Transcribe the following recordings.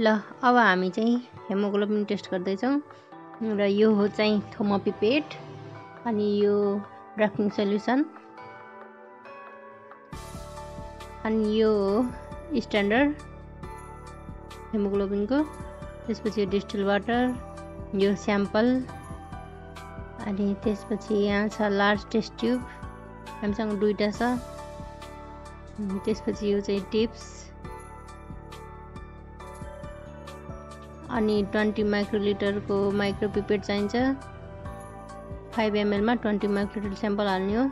ल अब हामी चाहिँ हेमोग्लोबिन टेस्ट गर्दैछौँ र यो हो चाहिँ थर्मोपिपेट अनि यो ड्राफ्टिङ सल्युसन अनि यो स्ट्यान्डर्ड हेमोग्लोबिनको, त्यसपछि डिस्टिल वाटर, यो स्याम्पल अनि त्यसपछि यहाँ छ लार्ज टेस्ट ट्युब हामीसँग 2टा छ। त्यसपछि यो चाहिँ टिप्स अनि 20 माइक्रोलिटरको माइक्रोपिपेट चाहिन्छ। 5 ml मा 20 माइक्रोलिटर स्याम्पल हाल्ने हो।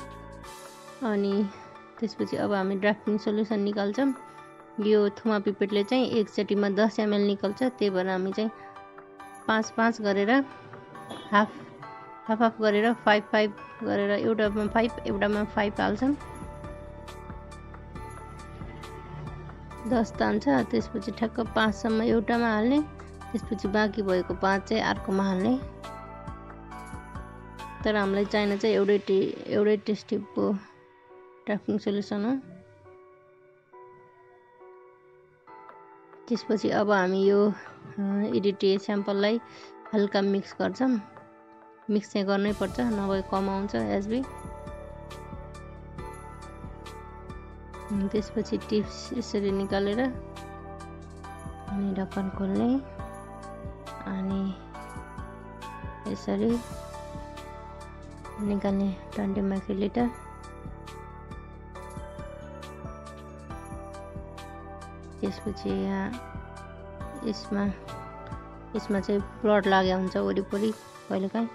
अनि त्यसपछि अब हामी ड्राफ्टिङ सल्युसन निकाल्छौँ। यो थर्मोपिपेटले चाहिँ एकचोटिमा 10 ml निकाल्छ, त्यही भएर हामी चाहिँ 5-5 गरेर हाफ गरेर 5-5 गरेर एउटामा 5 एउटामा 5 हाल्छौँ। 10 तान्छ, त्यसपछि ठ्याक्क 5 सम्म एउटामा हाल्ने, त्यसपछि बाँकी भएको 5 चाहिँ अर्कोमा हाल्ने। तर हामीलाई चाहिने चाहिँ एउटै टेस्ट ट्युबको ड्राफ्टिङ सल्युसन हो। त्यसपछि अब हामी यो EDTA स्याम्पललाई हल्का मिक्स गर्छौँ। मिक्स चाहिँ गर्नै पर्छ, नभए कम आउँछ एचबी। त्यसपछि टिप्स यसरी निकालेर अनि ढक्कन खोल्ने अनि यसरी निकाल्ने 20 माइक्रोलिटर। त्यसपछि यहाँ यसमा चाहिँ ब्लड लागेको हुन्छ वरिपरि कहिलेकाहीँ,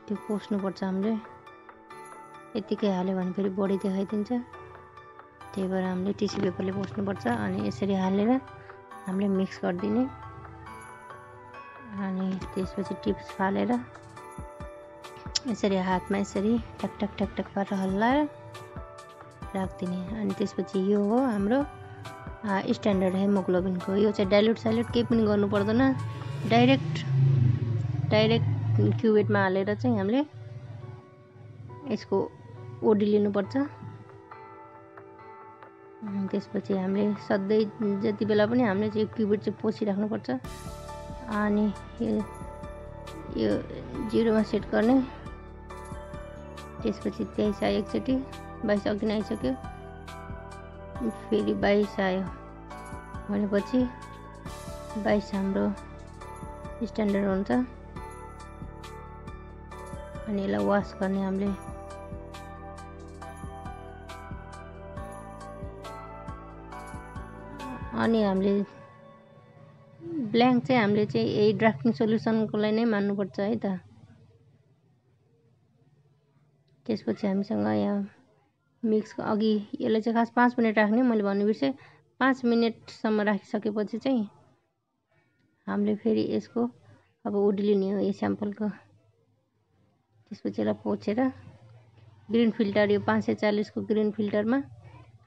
त्यो पोस्नुपर्छ हामीले। यतिकै हाल्यो भने फेरि बढी देखाइदिन्छ, त्यही भएर हामीले टिस्यु पेपरले पोस्नुपर्छ। अनि यसरी हालेर हामीले मिक्स गरिदिने अनि त्यसपछि टिप्स फालेर यसरी हातमा यसरी टक टक टक टक पारेर हल्लाएर राखिदिने। अनि त्यसपछि यो हो हाम्रो स्ट्यान्डर्ड हेमोग्लोबिनको। यो चाहिँ डाइल्युट केही पनि गर्नु पर्दैन, डाइरेक्ट क्युवेटमा हालेर चाहिँ हामीले यसको ओडी लिनुपर्छ। त्यसपछि हामीले सधैँ जति बेला पनि हामीले चाहिँ क्युवेट चाहिँ पोसिराख्नुपर्छ। अनि यो 0मा सेट गर्ने, त्यसपछि 23 आयो एकचोटि, 22 अघि नै आइसक्यो, फेरि 22 आयो भनेपछि 22 हाम्रो स्ट्यान्डर्ड हुन्छ। अनि यसलाई वास गर्ने हामीले। अनि हामीले ब्ल्याङ्क चाहिँ हामीले चाहिँ यही ड्राफ्टिङ सल्युसनकोलाई नै मान्नुपर्छ है त। त्यसपछि हामीसँग यहाँ मिक्स अघि यसलाई चाहिँ खास 5 मिनट राख्ने, मैले भन्नु बिर्सेँ। 5 मिनटसम्म राखिसकेपछि चाहिँ हामीले फेरि यसको अब ओडी लिने हो यो स्याम्पलको। त्यसपछि यसलाई पोछेर ग्रिन फिल्टर, यो 540 को ग्रिन फिल्टरमा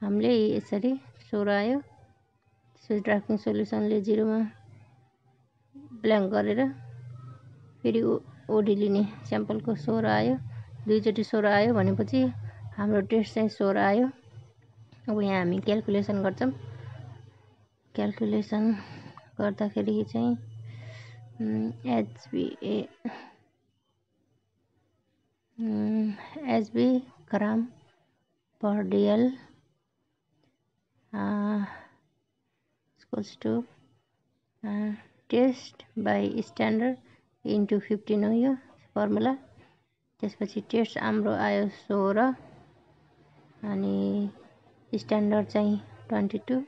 हामीले यसरी सोरायो। त्यसपछि ड्राफ्टिङ सल्युसनले 0मा ब्ल्याङ्क गरेर फेरि ओडी लिने। स्याम्पलको सोर आयो, 2 चोटि सोर आयो भनेपछि हाम्रो टेस्ट चाहिँ सोर आयो। अब यहाँ हामी क्याल्कुलेसन गर्छौँ। क्याल्कुलेसन गर्दाखेरि चाहिँ HB gram per DL equals to test by standard into 15 हो यो फर्मुला। त्यसपछि टेस्ट हाम्रो आयो 16 अनि स्ट्यान्डर्ड चाहिँ 22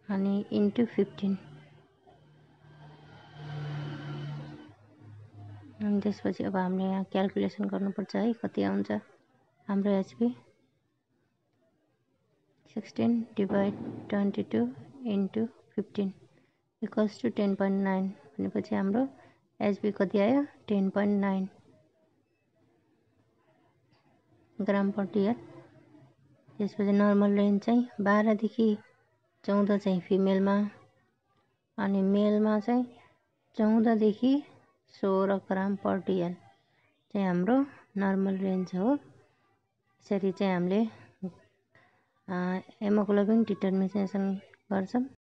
अनि इन्टु 15। अनि त्यसपछि अब हामीले यहाँ क्याल्कुलेसन गर्नुपर्छ है, कति आउँछ हाम्रो HP. 16 divide 22 into 15 equals to 10.9 भनेपछि हाम्रो एचपी कति आयो 10.9 ग्राम पर डिएल। त्यसपछि नर्मल रेन्ज चाहिँ 12 देखि 14 चाहिँ फिमेलमा अनि मेलमा चाहिँ 14 देखि 16 ग्राम पर डिएल चाहिँ हाम्रो नर्मल रेन्ज हो। यसरी चाहिँ हामीले हेमोग्लोबिन डिटर्मिनेसन गर्छौँ।